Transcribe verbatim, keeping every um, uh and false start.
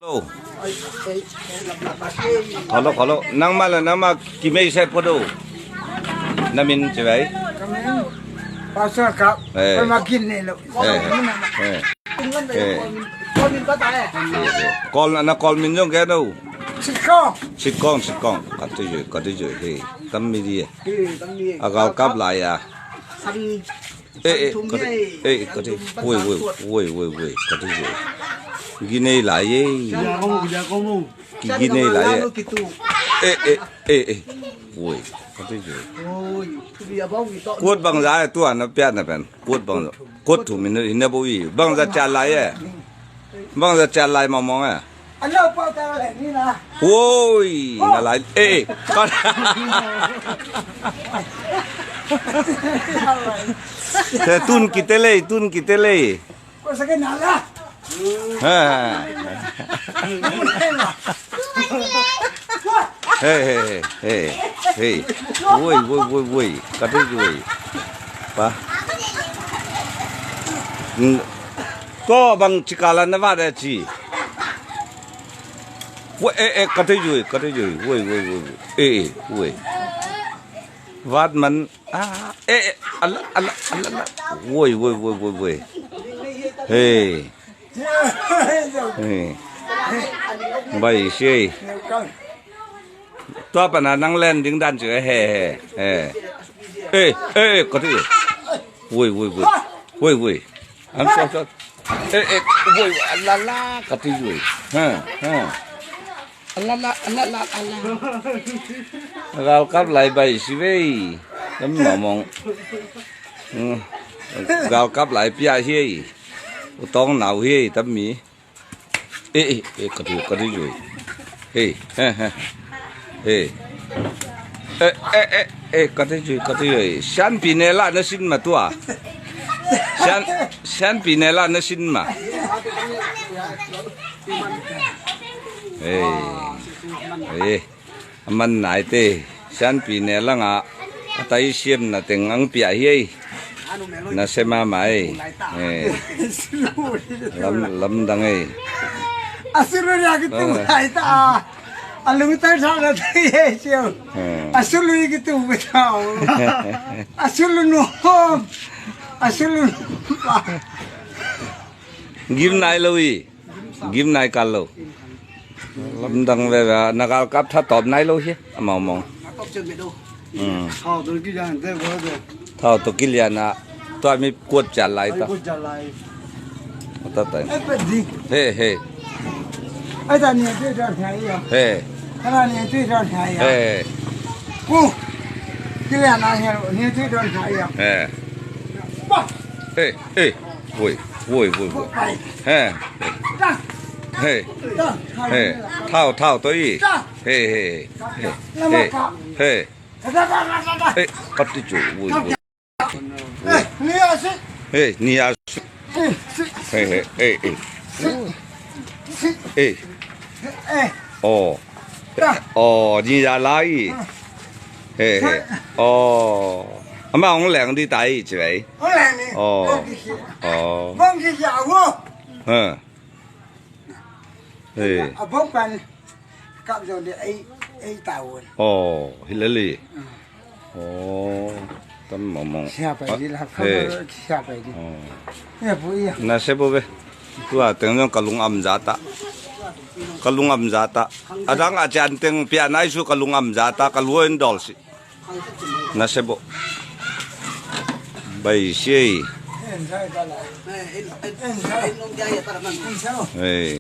Hello. Hello, hello. Nangmah le nangmah kimeisa phot o. Na min ci vai. Pastor kap. Eh. Kol ma gin ne lo. Eh. Eh. Eh. Kol na, na kol min zong gen o. Sitkong. Sitkong, sitkong. Ka tui zui, ka tui zui. Hei, tam mi di. A galkap lai a. Eh, eh, ka tui, eh, ka tui. Wei, wei, wei, wei, wei, ka tui zui. Ginei lai e. Ki ginei lai e. Eh, eh, eh, eh. Wei, ka tui zui. Kuat bangza e, tua na piak na pen. Kuat bangza. Kuat thu min hi na bo i. Bangza ciat lai e. Bangza ciat lai mawngmawng e. Woi, na lai. Eh, eh. Ka te tun kite lei, tun kite lei. Ha. Hei, hei, hei, hei, hei. Woi, woi, woi, woi. Ka tui zui. Pa. Ko bang ci kala na vat e ci. Woi, eh, eh, ka tui zui, ka tui zui. Woi, woi, woi, woi. Eh, eh, woi. Vat man. Ah, eh, eh, ala, ala, ala, ala. Woi, woi, woi, woi, woi. Hei. Hei. Bai si. Tua pana nang len ding dan ci he, he, he. Eh, eh, ka tui. Woi, woi, woi. Woi, woi. Am so, so. Eh, eh, woi, ala, ala, ka tui zui. Ha, ha. Ala, ala, ala, ala, ala. Galkap lai bai si vei. Tam mawngmawng. Hmm. Galkap lai piak hi ei. U tawng nau hi ei tam mi. Eh, eh, eh, ka tui, ka tui zui. Hei, he, he. Hei. Eh, eh, eh, eh, ka tui zui, ka tui zui. Sianpi ne la na sin ma tua. Sian, sianpi ne la na sin ma. Hei. Hei. A man naite, sianpi ne langah a tai siamna teng ang piah hi ei. Na se mahmah ei. Eh. Lam, lamdang ei. A sulu ria kitu lai ta. A lungtai tha na tai ei siau. Eh. A sulu kitu kitu. A sulu nuam. A sulu nuam. Gim nai lo i. Gim nai kal lo. Lamdang veve a, na galkap tha tawp nai lo hi a, mawngmawng. Hmm. Thau tawh kilian a, tua mi kuat ciat lai ta. Kuat ciat lai. Ta ta. He, he. He. Ku. Kilian a he, ni tui don thai ya. He. He, he. Woi, woi, woi, woi. He. He. He. Thau, thau, toi. He, he, he. He. He. He, ka tui zui, woi, woi. He, ni a si. He, ni a si. He, he, he, he. He. Oh. Oh, ni a lai. He, he. Oh. Ama hong leng di tai ci vei. Hong leng ni. Oh. Oh. Bong ki ya wo. Ha. He. A bong pan kap zo de ei, ei ta wo. Oh, hi le li. Oh, tam mawngmawng. Siapa di lah, he. Siapa di. Oh. Ya, bu iya. Na se bo be. Tua teng zong ka lung am za ta. Ka lung am za ta. A dang a cian teng pia nai su ka lung am za ta, ka luo in dol si. Na se bo. Bai si ei. Ei.